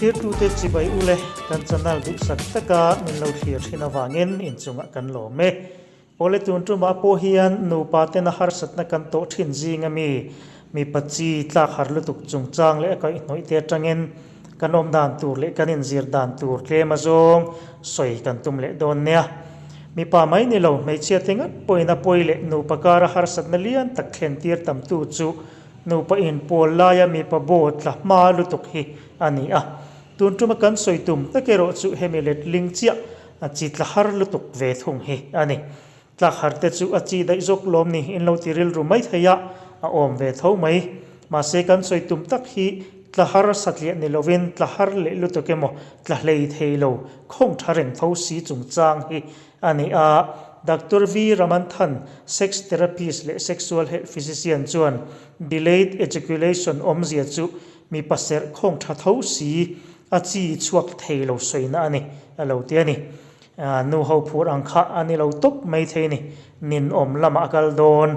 Thlirtute chibai u le, kan channel duhsak taka min lo thlir thin avangin inchungah kan lawm e. Awle tun tumah pawh hian nupa tena harsatna kan tawh thin zing ami mipa chi tlak har lutuk chungchang leh a kaihhnawih te atangin kan awm dan tur leh kan inzir dan tur tlem azawng sawi kan tum leh dawn nia. Mipa mai ni lo hmeichhia te ngat pawhin a pawi leh nupa kara harsatna lian tak thlen tir tamtu chu nupa inpawl laia mipa baw tla hma lutuk hi a ni a. Tun tuma kan sawi tum tak erawh chu hemi letling chiah A chi tla har lutuk ve thung hi a ni. Tlak har te chu a chi daih zawk lawm ni in lo ti rilru mai thei a, a awm ve tho mai. Mahse kan sawi tum tak hi tla har satliah ni lovin tla har leh lutuk emaw tla hlei thei lo khawng tha reng tho si chungchang hi a ni a. Doctor V Ramanthan, sex therapist leh sexual health physician chuan delayed ejaculation awmzia chu mipa serh khawng tha tho si A chi chhuak thei lo sawina a ni, a lo ti a ni. Nu ho phur ang kha a ni lo tawp mai thei a ni. Ninawm lamah a kal dawn.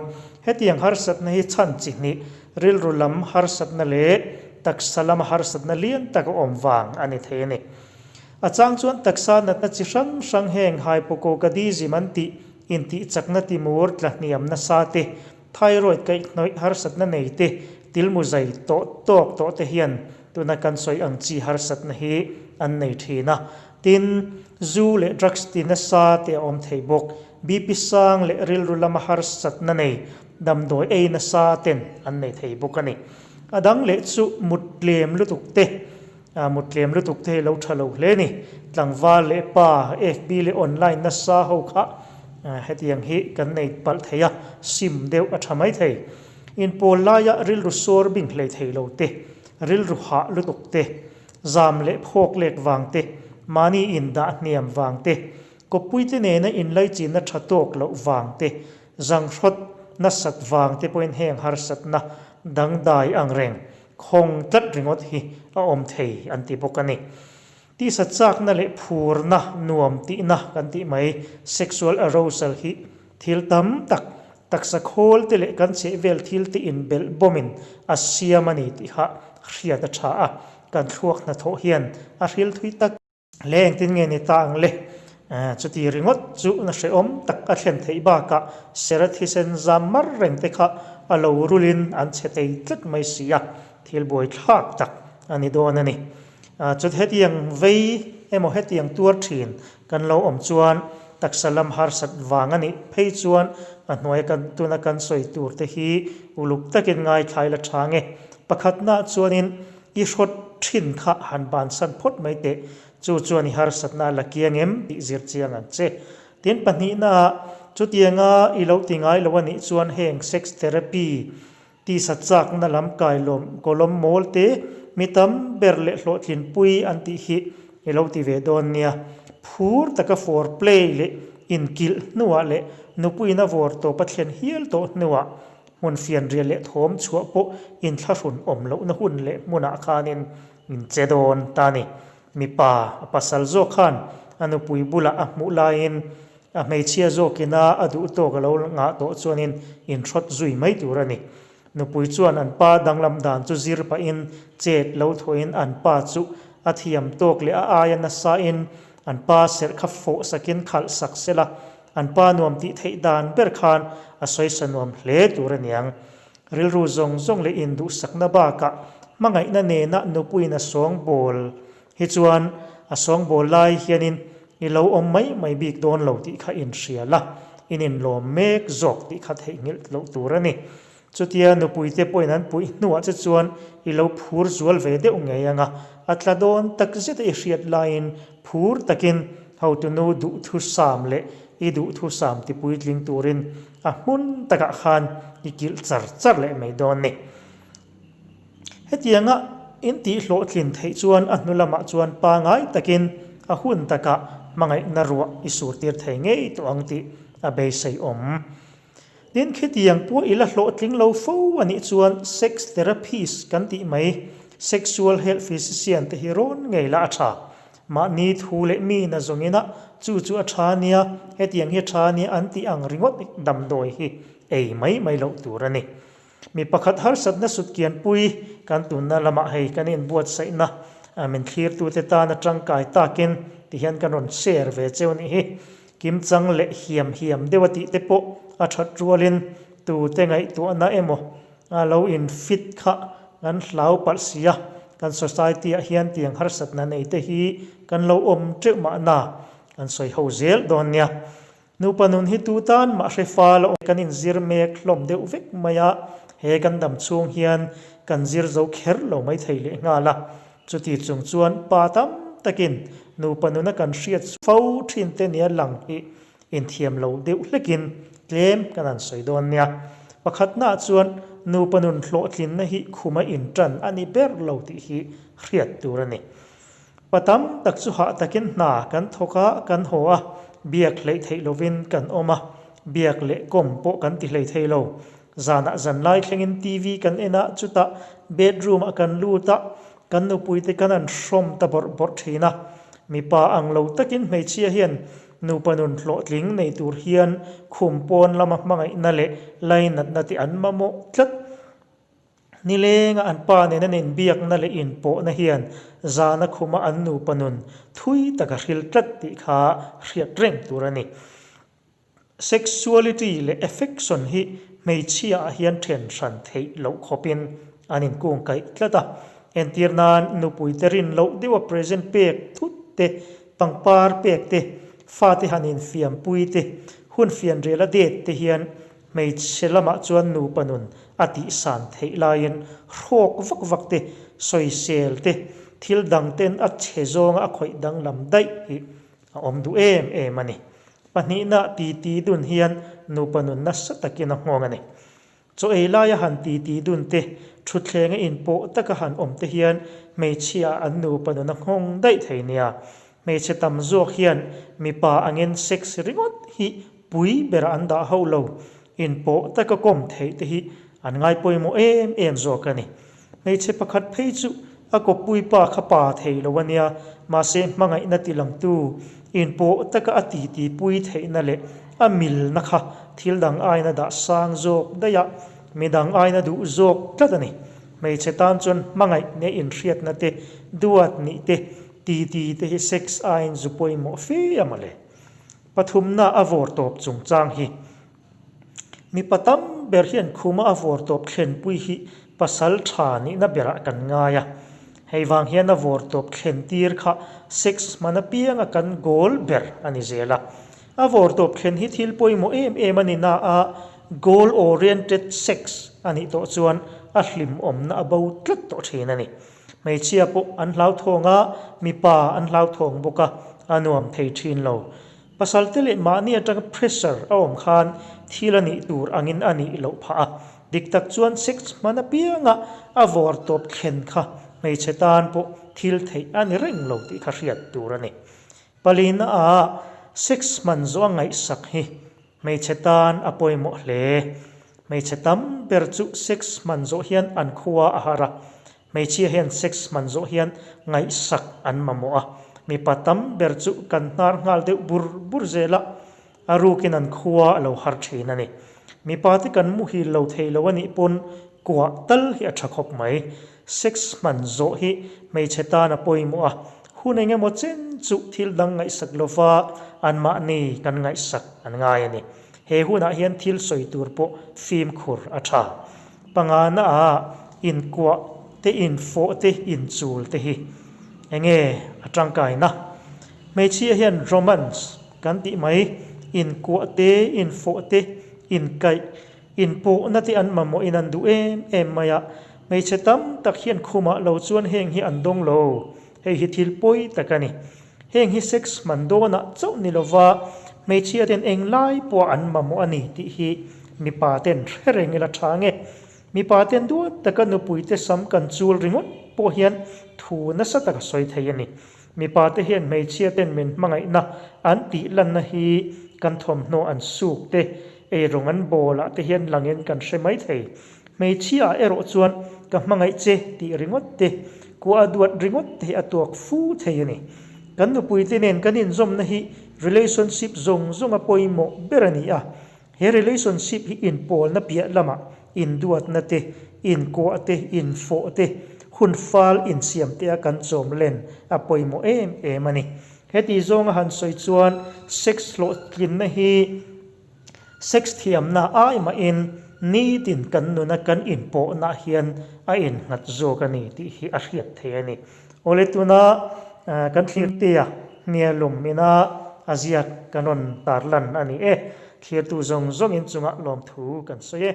Hetiang harsatna hi chhan chi hnih, rilru lam harsatna leh taksa lama harsatna lian tak a awm vang a ni thei a ni. A chang chuan taksa natna chi hrang hrang heng hypocogadism an tih, intihchakna timur tla hniam nasa te, Thyroid kaihhnawih harsatna nei te, tilmu zai tawh tawk tawh te hian tuna kan sawi ang chi harsatna hi an nei thin a. Tin, zu leh drugs ti nasa te a awm thei bawk. BP sang leh rilru lama harsatna nei damdawi ei nasa ten an nei thei bawk a ni. A dang leh chu mut tlem lutuk te, mut tlem lutuk te hi lo tha lo hle ni. Tlangval leh pa, FB leh online nasa ho kha hetiang hi kan nei palh thei a, sim deuh a tha mai thei. Inpawl laia rilru sawr bing hlei thei lo te, rilru hah lutuk te, zam leh phawk lek vang te, mahni indah hniam vang te, kawppuite nena inlaichinna tha tawk loh vang te, zanghrawt nasat vang te pawhin heng harsatna dangdai ang reng Khawng tlat ringawt hi a awm thei an ti bawk a ni. Tisa chakna leh phurna nuam tihna kan tih mai sexual arousal hi thil tam tak, taksa khawl te leh kan chhehvel thil te inbelh bawmin a siam a ni tih kha hriat a tha a, kan thluak hnathawh hian a hril thui tak. Hle engtin nge ni ta ang le? Chuti ringawt chu na hrehawm tak a thlen theih bakah Sera thisen zam mar reng te kha a lo rulin an chhe thei tlat mai si a, thil buaithlak tak a ni dawn a ni. Chut hetiang vei emaw hetiang tuar thin kan lo awm chuan taksa lam harsat vang a nih phei chuan a hnuaia kan tuna kan sawi tur te hi uluk takin ngaithlai la tha nge. Pakhatnaah chuanin I hrawt thin kha han bansan phawt mai teh, chu chuan i harsatna a la kiang em tih zir chiang ang che. Tin, pahnihnaah, chutianga i lo ti ngai lo a nih chuan heng sex therapy, tisa chakna lam kailawm kawlawm mawl te, mi tam ber leh hlawhtlinpui an tih hi i lo ti ve dawn nia. Phur taka foreplay leh inkilh hnuah leh nupuiin a vawr tawp a thlen hial tawh hnuah Hmun fianrial leh thawm chhuah pawh inthlahrun awm lohna hun leh hmunah khanin min che dawn ta ni. Mipa a pasal zawk khan a nupui bulah a hmuh laiin a hmeichhia zawkina a duh tawk a lo ngah tawh chuanin inhrawt zui mai tur a ni. Nupui chuan an pa danglam dan chu zir pahin chet lo thawhin an pa chu a thiam tawk leh a aia nasain an pa serh kha fawh sakin khalh sak sela An pa nuam tih theih dan ber khan a sawisa nuam hle tur a niang. Rilru zawng zawng leh induhsakna bakah hmangaihna nena nupuiin a sawngbawl hi chuan a sawngbawl lai hianin i lo awm mai mai bik dawn lo tih kha inhria la, in inlawm mek zawk tih kha theihnghilh loh tur a ni. Chutia nupuite pawhin an puih hnuah che chuan i lo phur zual ve deuh ngei ang a, a tla dawn tak zeta i hriat laiin phur takin hotunu duhthusam leh i duhthusam ti puitling turin a hmun takah khan i kilh char char leh mai dawn ni. Hetianga in tih hlawhtlin theih chuan a hnu lamah chuan pangai takin a hun takah hmangaihna ruah i surtir thei ngei tawh ang tih a beisei awm. Tin, khitiang pawh i la hlawhtling lo fo a nih chuan sex therapist kan tih mai, sexual health physician te hi rawn ngei la a tha. Mahni thu leh mi na zawngin a, chu chu a tha nia, hetiang hi a tha nia an tih ang ringawt damdawi hi ei mai mai loh tur a ni. Mi pakhat harsatna sutkianpui kan tunna lamah hei kan inbuatsaihna Min thlirtute tana tangkai takin tihian kan rawn share ve cheu nih hi. Kimchang leh hiam hiam deuh a tih te pawh a that rualin tute ngaihtuahna emaw a lo in fit kha kan hlau palh si a, kan society ah hian tiang harsatna nei te hi kan lo awm teuh mahna kan sawi ho zel dawn nia. Nupa nun hi tu tan mah hre fal a awm kan inzir mek hlawm deuh vek mai a, he kan dam chhung hian kan zir zo kher lo mai thei leh nghal a. Chuti chung chuan pa tam takin nupa nuna kan hriat fo thin te nia lang hi inthiam lo deuh hlekin tlem kan han sawi dawn nia. Pakhatnaah chuan nupa nun hlawhtlinna hi khuma intan a ni ber lo tih hi hriat tur a ni. Pa tam tak chu hah takin hna kan thawk a, kan haw a, biak hleih theih lovin kan awm a, biak leh kawm pawh kan ti hlei thei lo. Zanah zanlai thlengin TV kan en a, chutah bedroom ah kan lut a, kan nupuite kan an hrawm ta bawrh bawrh thin a. Mipa ang lo takin hmeichhia hian nupa nun hlawhtling nei tur hian khum pawn lama hmangaihna leh lainatna te an mamawh tlat. Nilenga an pa nen an inbiakna leh inpawhna hian zana khuma an nupa nun thui tak a hril tlat tih kha hriat reng tur a ni. Sexuality leh affection hi hmeichhia ah hian then hran theih loh khawpin an inkungkaih tlat a. Entir nan nupuite rin loh deuha present pek thut te, pangpar pek te, fate han infiampui te, hun fianriala det te hian Hmeichhe lamah chuan nupa nun a tihsan theih laiin hrawk vak vak te, sawisel te, thil dang ten a chhe zawnga a khawih danglam daih hi a awm duh em em a ni. Pahnihna titi dun hian nupa nun nasa takin a nghawng a ni. Chaw ei laia han titi dun te, thutthleng a inpawh taka han awm te hian hmeichhia an nupa nun a nghawng daih thei nia. Hmeichhe tam zawk hian mipa angin sex ringawt hi pui berah an dah hauh lo, inpawh taka kawm theih te hi an ngai pawimawh em em zawk a ni. Hmeichhe pakhat phei chu a kawppui pa kha pa thei lo a nia, mahse hmangaihna ti langtu, inpawh taka a titi pui theihna leh a milna kha thil dang aina dah sang zawk daih a, midang aina duh zawk tlat a ni. Hmeichhe tan chuan hmangaih nia inhriatna te, duat nih te, titi te hi sex aiin zu pawimawh fe a mawle. Pathumna a vawr tawp chungchang hi mipa tam ber hian khuma a vawr tawp thlenpui hi pasal tha nihna berah kan ngai a. Hei vang hian a vawr tawp thlen tir kha sex hman apianga kan goal ber a ni zel a. A vawr tawp thlen hi thil pawimawh em em a ni na a, goal oriented sex a nih tawh chuan a hlimawmna a bo tlat tawh thin a ni. Hmeichhia pawh an hlauthawng a, mipa an hlauthawng bawk a, a nuam thei thin lo. Pasalte leh mahni atanga pressure a awm khan thil a nih tur angin a nih loh phah a. Dik tak chuan sex hman apianga a vawr tawp thlen kha hmeichhe tan pawh thil theih a ni reng lo tih kha hriat tur a ni. Palina ah sex hman zawh a ngaihsak hi Hmeichhe tan a pawimawh hle. Hmeichhe tam ber chu sex hman zawh hian an khua a har a. Hmeichhia hian sex hman zawh hian ngaihsak an mamawh a. Mipa tam ber chu kan hnar nghal deuh bur bur zel a, a rukin an khua a lo har thin a ni. Mipa te kan muhil lo thei lo a nih pawn kuah tal hi a tha khawp mai. Sex hman zawh hi hmeichhe tan a pawimawh a, hun eng emaw chen chu thil dang ngaihsak lova anmahni kan ngaihsak an ngai a ni. He hunah hian thil sawi tur pawh fimkhur a tha. Pangana ah inkuah te, infawh te, inchul te hi enge a tangkaina? Hmeichhia hian romance kan tih mai, inkuah te, infawh te, inkaih, Inpawhna te an mamawhin an duh em em mai a, hmeichhe tam tak hian khumah lo chuan heng hi an dawng lo. Hei hi thil pawi tak a ni. Heng hi sex hman dawnah chauh ni lova hmeichhia ten eng lai pawh an mamawh a ni tih hi mipa ten hre reng ila tha nge. Mipa ten duat taka nupuite sam kan chul ringawt pawh hian thu nasa taka sawi thei a ni. Mipa te hian hmeichhia ten min hmangaihna an tih lanna hi kan thawmhnaw an suk te, eirawng an bawl ah te hian langin kan hre mai thei. Hmeichhia ah erawh chuan ka hmangaih che tih ringawt te, kua a duat ringawt te hi a tuak fu thei a ni. Kan nupui te nen kan inzawmna hi relationship zawng zawng a pawimawh ber a ni a. He relationship hi inpawlna piah lamah induatna te, inkuah te, infawh te, hun fal insiam te a kan chawm len a pawimawh em em a ni. Heti zawnga han sawi chuan sex hlawhtlinna hi sex thiamna ai mahin nitin kan nuna kan inpawhna hian a innghat zawk a ni tih hi a hriat theih a ni. Awle tuna kan thlirtea hnialum ina a ziak kan rawn tarlan a ni e. Thlirtu zawng zawng inchungah lawmthu kan sawi e.